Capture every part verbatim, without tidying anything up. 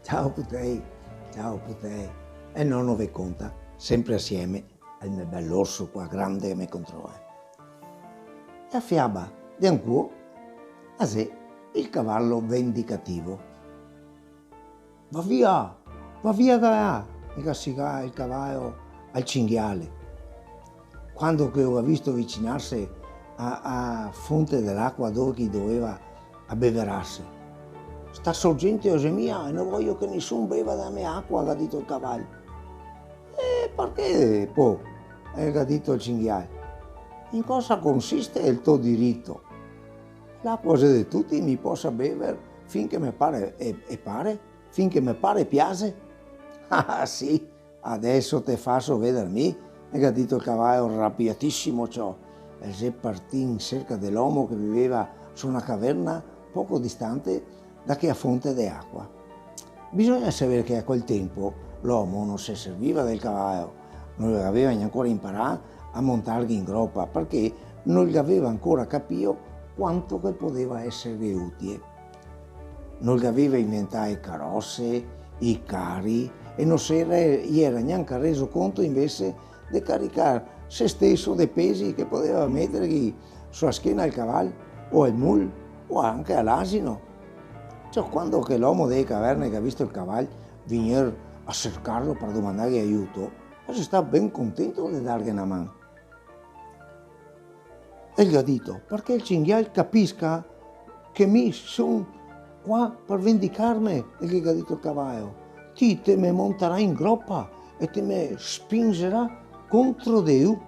Ciao putei, ciao putei. E el nono ve conta, sempre asieme al me bel orso qua grande che me controla. E a fiaba de ancuo a xe el cavalo vendicativo. "Va via, va via da là!" el ga sigà el cavalo al cinghiale, quando che lo ga visto avicinarse a, a fonte de l'acua dove che i doveva abeverarse. "Sta sorgente xe mia e no voio che nisun beva da me acua", ga dito el caval. "E parché po?" el ga dito el cinghial. "In cosa consiste el to dirito? L'acua xe de tuti, mi posa bever fin che me pare e, e pare, fin che me pare e piase." "Ah, sì, adeso te faso veder mi", el ga dito el cavalo rabiatisimo ciò, e xe partì in serca de l'omo che viveva su na caverna poco distante da chea fonte de acua. Bisogna saver che a quel tempo l'omo no se serviva del cavalo, no el gaveva gnancora inparà a montarghe in gropa, parché no el gaveva ancora capìo quanto che podeva eserghe utile. No el gaveva inventà e carose, i cari, e no se era, i era gnanca reso conto invese de caricar se steso de pesi che podeva meterghe su a schena al caval, o al mul, o anca a l'asino. Ciò, quando che l'omo dee caverne el ga visto el caval vegner a sercarlo par domandarghe aiuto, el xe stà ben contento de darghe na man. E el ga dito: "Parché el cinghial capisca che mi son qua par vendicarme", el ghe ga dito el cavalo, "ti te me montarà in gropa e te me spinzerà contro de lu."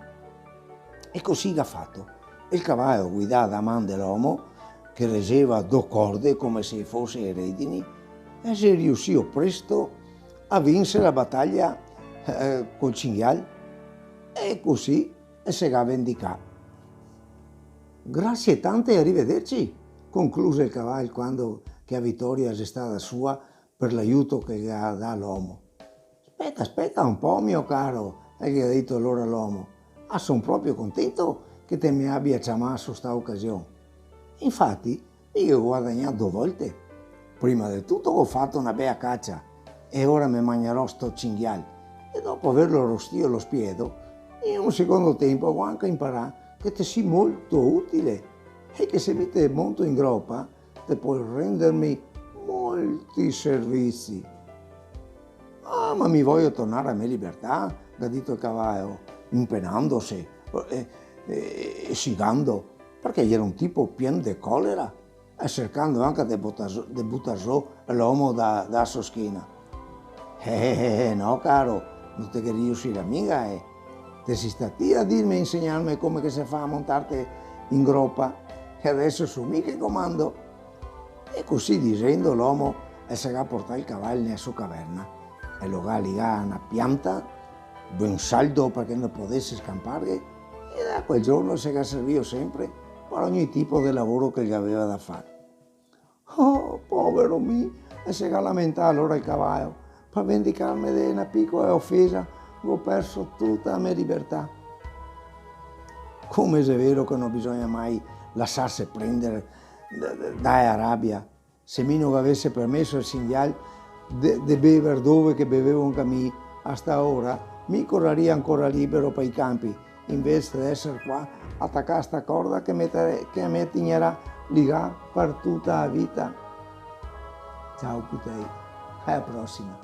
E cusì el ga fato. E el cavalo, guidà da man de l'omo, che regeva do corde come se fose e redini, el xe riusìo presto a vinser la bataglia, eh, col cinghial. E cusì el se ga vendicà. "Grasie tante e arivederci", concluse el caval quando che a vitoria xe stata sua par l'aiuto che el ga dà l'omo. "Speta, speta un po', mio caro", el ghe ga dito alora l'omo. "Ah, son proprio contento che te me abia ciamà su sta ocasion. Infati, mi go guadagnà do volte. Prima de tuto go fato na bea cacia e ora me magnarò sto cinghial. E dopo averlo rostìo lo spiedo, in un secondo tempo go anca inparà che te si molto utile e che se mi te monto in gropa, te pol renderme molti servizi." "Ah, ma mi voio tornar a me libertà", ga dito el cavalo, impenandose e, e, e sigando, parché el jera un tipo pien de colera, e sercando anca de butar zo, de butar zo l'omo da, da so schena. "Eh, eh, eh, no, caro, no te ghe riusirà miga, eh. Te si stà ti a dirme, insegnarme come che se fa a montarte in gropa, e adeso so mi che comando." E cusì disendo, l'omo el se ga portà el caval nea so caverna e lo ga ligà a na pianta ben saldo parché no podese scanparghe, e da quel giorno el se ga servio sempre par ogni tipo de lavoro che el gaveva da far. "Oh, povero mi!" el se ga lamentà alora el cavalo, "par vendicarme de na picola ofesa go perso tuta la me libertà." Come xe vero che no bisogna mai lasarse prender da, da, da la rabia. Se mi no gavese permeso al cinghial de, de bever dove che bevevo anca mi, a sta ora mi coraria ancora libero pa i canpi, invese de eser qua, atacà a sta corda che me te-, che me tegnerà ligà par tuta la vita. Ciao putei, a la prosima.